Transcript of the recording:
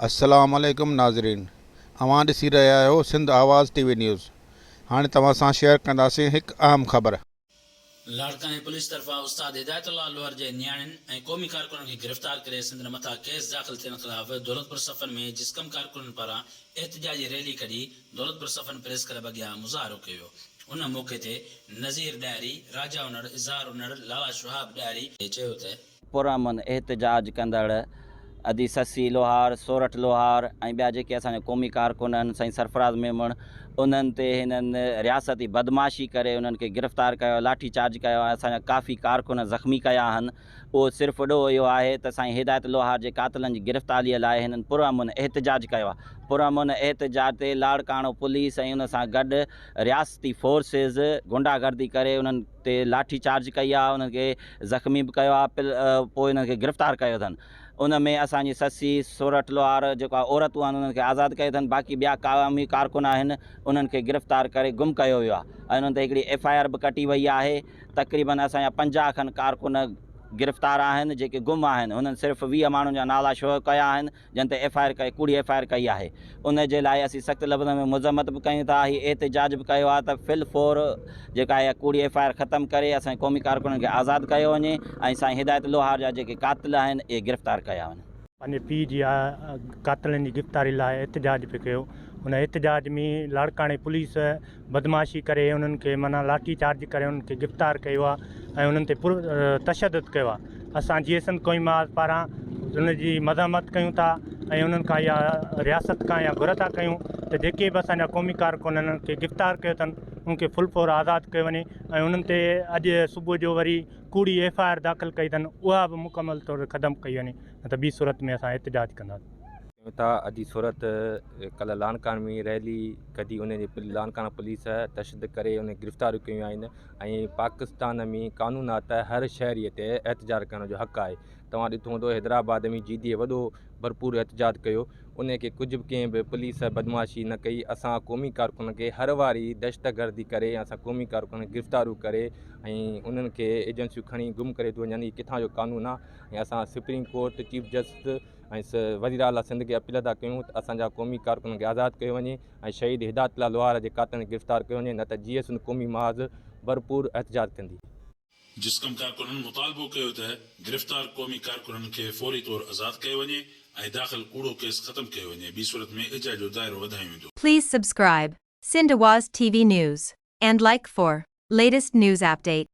السلام عليڪم ناظرين اوهان ڏسي رهيا آهيو سنڌ آواز ٽي وي نيوز هاڻي توهان سان شيئر ڪنداسين هڪ اهم خبر. لاڙڪاڻي پوليس طرفان استاد هدايت الله لوهر جي نياڻين ۽ قومي ڪارڪنن کي گرفتار ڪري سندن مٿان ڪيس داخل ٿيڻ خلاف دولتپور صفن ۾ جسقم ڪارڪنن پاران احتجاجي ريلي ڪڍي دولتپور صفن پريس ڪلب اڳيان مظاهرو ڪيو ويو ان موقعي تي نذير ڏاهري، راجا انڙ، اظهار انڙ، لالا شهاب ڏاهري، چيو ته. پرامن احتجاج ڪندڙ ادي سسي لوهار، سورٺ لوهار ۽ ٻيا جيڪي اسان جا قومي ڪارڪن آهن سائين سرفراز ميمڻ انهن تي هنن رياستي بدمعاشي ڪري انهن کي گرفتار ڪيو لاٺي چارج ڪيو ۽ اسان جا ڪافي ڪارڪن زخمي ڪيا آهن اهو صرف ڏوهه اهو آهي ته سائين هدايت لوهار جي قاتلن جي گرفتاري لاء هنن پرامن احتجاج ڪيو آهي پرامن احتجاج تي لاڙڪاڻو پوليس ۽ ان سان گڏ رياستي فورسز غنڊا گردي ڪري انهن تي لاٺي چارج ڪئي آهي انهن کي زخمي به ڪيو آهي پوء انهن کي گرفتار ڪيو اٿن ان ۾ اسان جي سسي سورٺ لوهار جيڪا عورتون آهن انهن کي آزاد ڪيو اٿن باقي ٻيا قومي ڪارڪن آهن انهن کي گرفتار ڪري گم ڪيو ويو آهي ۽ انهن تي هڪڙي ايف I R به ڪٽي وئي آهي تقريبن اسان جا 50 کن ڪارڪن گرفتار آهن جيڪي گم آهن هنن صرف 20 ماڻهن جا نالا شو ڪيا آهن جن تي ايف I R ڪئي ڪوڙي ايف I R ڪئي آهي ان جي لاء اسين سخت لفظن ۾ مذمت به ڪيون ٿا هي احتجاج به ڪيو آهي ته فل فور جيڪا اها ڪوڙي ايف I R ختم ڪري اسان جي قومي ڪارڪنن کي آزاد ڪيو وڃي ۽ سائين هدايت لوهار جا جيڪي قاتل آهن اهي گرفتار ڪيا وڃن. پنهنجي پيء جي قاتلن جي گرفتاري لاء احتجاج به ڪيو ان احتجاج ۾ لاڙڪاڻي پوليس بدمعاشي ڪري انهن کي معنيٰ لاٺي چارج ڪري انهن کي گرفتار ڪيو آهي ۽ انهن تي پر تشدد ڪيو آهي اسان جي ايس اين قومي محاذ پاران ان جي مزاحمت ڪيون ٿا ۽ انهن کان اها رياست کان اها گهر ٿا ڪيون ته جيڪي به اسان جا قومي ڪارڪن انهن کي گرفتار ڪيو اٿن انهن کي فل فور آزاد ڪيو وڃي ۽ انهن تي اڄ صبح جو وري ڪوڙي ايف I R داخل ڪئي اٿن اها به مڪمل طور ختم ڪئي وڃي نه ته ٻي صورت ۾ اسان احتجاج ڪنداسين. ڪيون ٿا ادي صورت ڪلهه لاڙڪاڻي ۾ ريلي ڪڍي ان جي لاڙڪاڻا پوليس تشدد ڪري ان گرفتاريون ڪيون آهن ۽ پاڪستان ۾ قانون آهي ته هر شهري تي احتجاج ڪرڻ جو حق آهي توهان ڏٺو هوندو حيدرآباد ۾ جي ڊي اي وڏو ڀرپور احتجاج ڪيو ان کي ڪجهه به ڪنهن به پوليس بدمعاشي نه ڪئي اسان قومي ڪارڪنن کي هر واري دهشتگردي ڪري اسان قومي ڪارڪنن کي گرفتاريون ڪري ۽ انهن کي ايجنسيون کڻي گم ڪري ٿيون وڃن هي ڪٿان جو قانون آهي ۽ اسان سپريم ڪورٽ چيف جسٽس ۽ وزير اعليٰ سنڌ کي اپيل ٿا ڪيون ته اسان جا قومي ڪارڪنن کي آزاد ڪيو وڃي ۽ شهيد هدايت الله لوهار جي قاتلن کي گرفتار ڪيو وڃي نه ته جيئي سنڌ قومي محاذ ڀرپور احتجاج ڪندي. جسقم ڪارڪنن مطالبو ڪيو ته گرفتار قومي ڪارڪنن کي فوري طور آزاد ڪيو وڃي ۽ داخل ڪوڙو ڪيس ختم ڪيو وڃي ٻي صورت ۾ احتجاج جو دائرو وڌايو ويندو. Please subscribe Sindh Awaz TV News and like for latest news update.